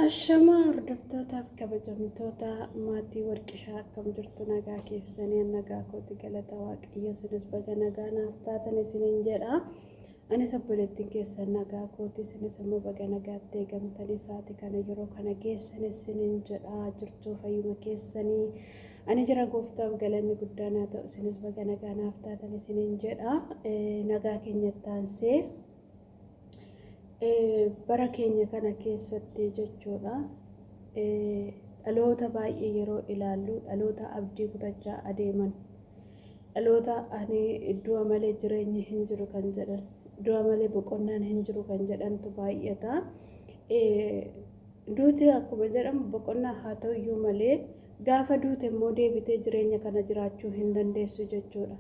Ashamaa hordoftootaaf kabajamtoota maatii warqishaa akkam jirtu nagaa keessanii nagaa kooti galata waaqayyo isinis baga nagaa naaf taatan isiniin jedha. Anis obboleettiin keessan nagaa kooti isinis immoo baga nagaatti eegamtanii sa'aatii kana yeroo kana geessan isiniin jedha jirtuu fayyuma keessanii. Ani jira gooftaaf galanni guddaan haa ta'u isinis baga nagaa naaf taatan isiniin jedha. Nagaa keenyatti aansee. Bara keenya kana keessatti jechuudha dhaloota baay'ee yeroo ilaallu dhaloota abdii kutachaa adeeman dhaloota ani du'a malee jireenyi hin jiru kan jedhan du'a malee boqonnaan hin jiru kan jedhantu baay'ata. Duuti akkuma jedhamu boqonnaa haa ta'u iyyuu malee gaafa duute immoo deebitee jireenya kana jiraachuu hin dandeessu jechuudha.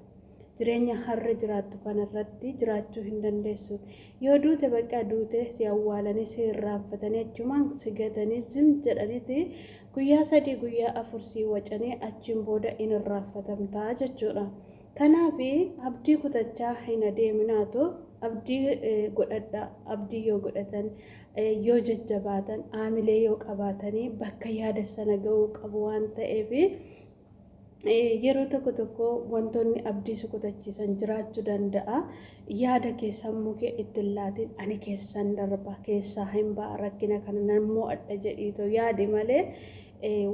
Jireenya har'a jiraattu kanarratti jiraachuu hin dandeessu. Yoo duute baqqaa duute si awwaalanii si irraanfatanii achumaan si gatanii zim jedhaniiti guyyaa sadii guyyaa afur si wacanii achiin booda in irraanfatamtaa jechuudha. Kanaaf abdii kutachaa hin adeeminaatu abdii godhadha. Abdii yoo godhatan yoo jajjabaatan aamilee yoo qabaatanii bakka yaada sana ga'uu qabu waan ta'eef Yeroo tokko tokko wantoonni abdii si kutachiisan jiraachuu danda'a. Yaada kee sammuu kee itti hin laatin ani keessan darba keessaa hin ba'a rakkina kana nan mo'adha jedhiitoo yaadi malee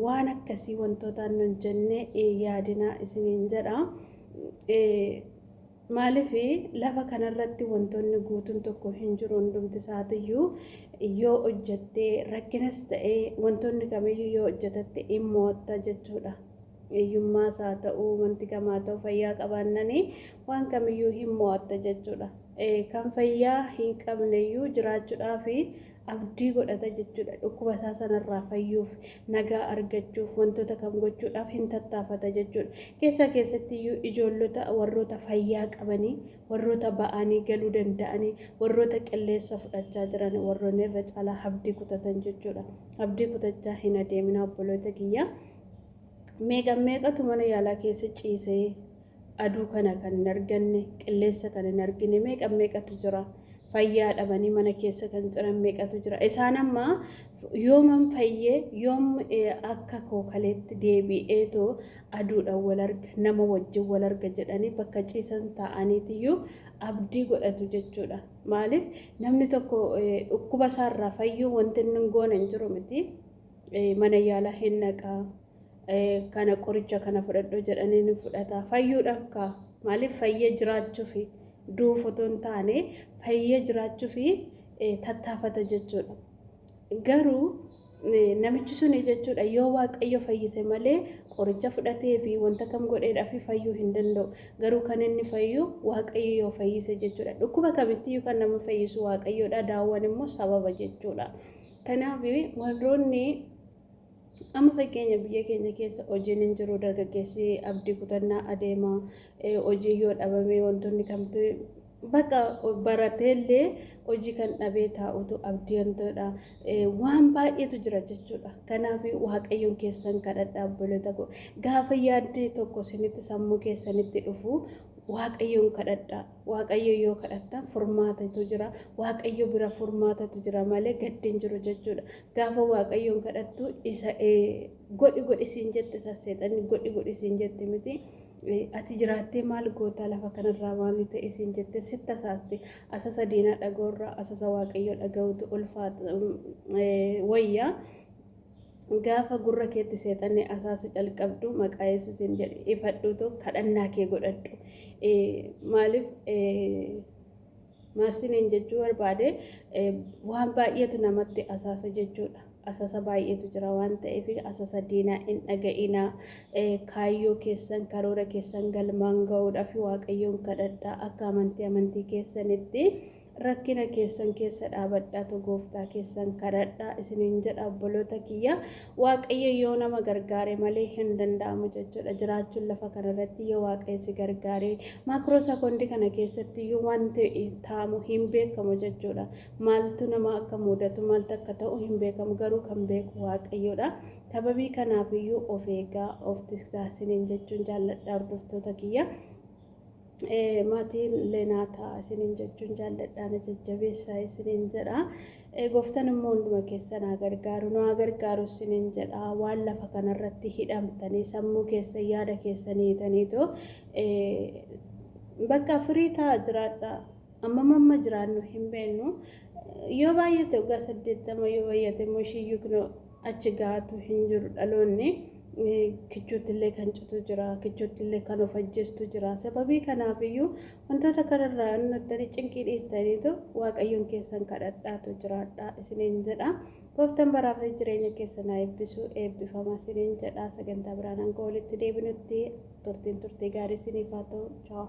waan akkasii wantootaan nun jenne yaadinaa isiniin jedha. Maaliif lafa kanarratti wantoonni guutuun tokko hin jiru hundumti isaatiyyuu yoo hojjattee rakkinas ta'ee wantoonni kamiyyuu yoo hojjetatte hin mo'atta jechuudha. Hiyyummaas haa ta'u wanti kam haa ta'u fayyaa qabaannanii waan kamiyyuu hin mo'atta jechuudha. Kan fayyaa hin qabneyyuu jiraachuudhaaf abdii godhata jechuudha. Dhukkuba isaa sanarraa fayyuuf, nagaa argachuuf, wantoota kam gochuudhaaf hin tattaafata jechuudha. Keessa keessatti iyyuu ijoollota warroota fayyaa qabanii, warroota ba'anii galuu danda'anii, warroota qilleensa fudhachaa jiran warroonni irra caalaa abdii kutatan jechuudha. Abdii kutachaa hin adeemina obboloota kiyya. Meeqa meeqatu mana yaalaa keessa ciisee aduu kana kan hin arganne, qilleensa kan hin argine meeqa meeqatu jira. Fayyaa dhabanii mana keessa kan jiran meeqatu jira. Isaan amma yooman fayyee yoom akka koo kaleetti deebi'eetoo aduudhaan wal arga nama wajjin wal arga jedhanii bakka ciisan taa'aniitiyyuu abdii godhatu jechuudha. Maaliif namni tokko dhukkuba isaarraa fayyuu wanti inni hin goone hin jiru miti. Mana yaalaa hin dhaqaa. Kana qoricha kana fudhadhu jedhanii ni fudhata. Fayyuudhaaf kaa maaliif fayyee jiraachuufi duuf otoo hin taane fayyee jiraachuufi tattaafata jechuudha. Garuu namichi suni jechuudha yoo Waaqayyo fayyise malee qoricha fudhatee fi wanta kam godheedhaaf fayyuu hin danda'u. Garuu kan inni fayyu Waaqayyo yoo fayyise jechuudha. Dhukkuba kamittiyyuu kan nama fayyisu Waaqayyoodha. Daawwan immoo sababa jechuudha. Kanaaf warroonni Amma fakkeenya biyya keenya keessa hojiin hin jiru dargaggeessi abdii kutannaa adeema hojii yoo dhabame wantoonni kamtu bakka barateellee hojii kan dhabee taa'utu abdii wantoodha waan baay'eetu jira jechuudha. Kanaaf waaqayyoon keessan kadhadhaa obboloota koo gaafa yaadni tokko isinitti sammuu keessanitti dhufu waaqayyoon kadhadhaa. Waaqayyo yoo kadhattan furmaatatu jira. Waaqayyo bira furmaatatu jira malee gaddi hin jiru jechuudha. Gaafa Waaqayyoon kadhattu isa godhi godhi siin jette isa seexanni godhi godhi siin jette miti. Ati jiraattee maal gootaa lafa kanarraa maali ta'e siin jette sitti asaasti. Asasa diinaa dhaga'urraa asasa Waaqayyoo dhaga'utu ulfaata wayya. Gaafa gurra keetti seexanni asaasa calqabdu maqaa Yesuusiin jedhi ifadhuutu kadhannaa kee godhadhu. Maaliif maasiniin jechuu barbaade waan baay'eetu namatti asaasa jechuudha. Asasa baay'eetu jira waan ta'eef asasa diinaa hin dhaga'inaa. Kaayyoo keessan karoora keessan galmaan ga'uudhaaf Waaqayyoon kadhadhaa akka amantii amantii keessanitti. Rakkina keessan keessa dhaabadhaatu gooftaa keessan kadhadhaa isiniin jedha obboloota kiyya. Waaqayyo yoo nama gargaare malee hin danda'amu jechuudha. Jiraachuun lafa kanarratti yoo Waaqayyo si gargaare maakroo sekoondii kana keessatti iyyuu wanti ta'amu hin beekamu jechuudha. Maaltu nama akka mudatu maaltu akka ta'u hin beekamu garuu kan beeku Waaqayyoodha. Sababii kanaaf iyyuu of eegaa of tiksaa isiniin jechuun jaalladha hordoftoota kiyya. Maatiin illee naa ta'a isiniin jechuun jaalladha na jajjabeessaa isiniin jedha. Gooftaan immoo hunduma keessan haa gargaaru, nu haa gargaaru isiniin jedha. Waan lafa kanarratti hidhamtanii sammuu keessan yaada keessan hiitaniitoo bakka firii ta'a jiraadha. Amma mamma jiraannu hin beeknu. Yoo baay'ate waggaa 80, yoo baay'ate immoo ishiiyyuu kunoo achi gaatu hin jiru dhaloonni. Kichuutti illee kan citu jira, kichuutti illee kan of ajjeestu jira. Sababii kanaafiyyuu wantoota kanarraa innottanii cinqii dhiistaniitu Waaqayyoon keessan kadhadhaatu jiraadha isiniin jedha. Gooftaan baraaf jireenya keessan haa eebbisu, eebbifama isiniin jedha. Sagantaa biraan hanga walitti deebinutti turtiin turtii gaarii isiniif haa ta'u. Chaaw.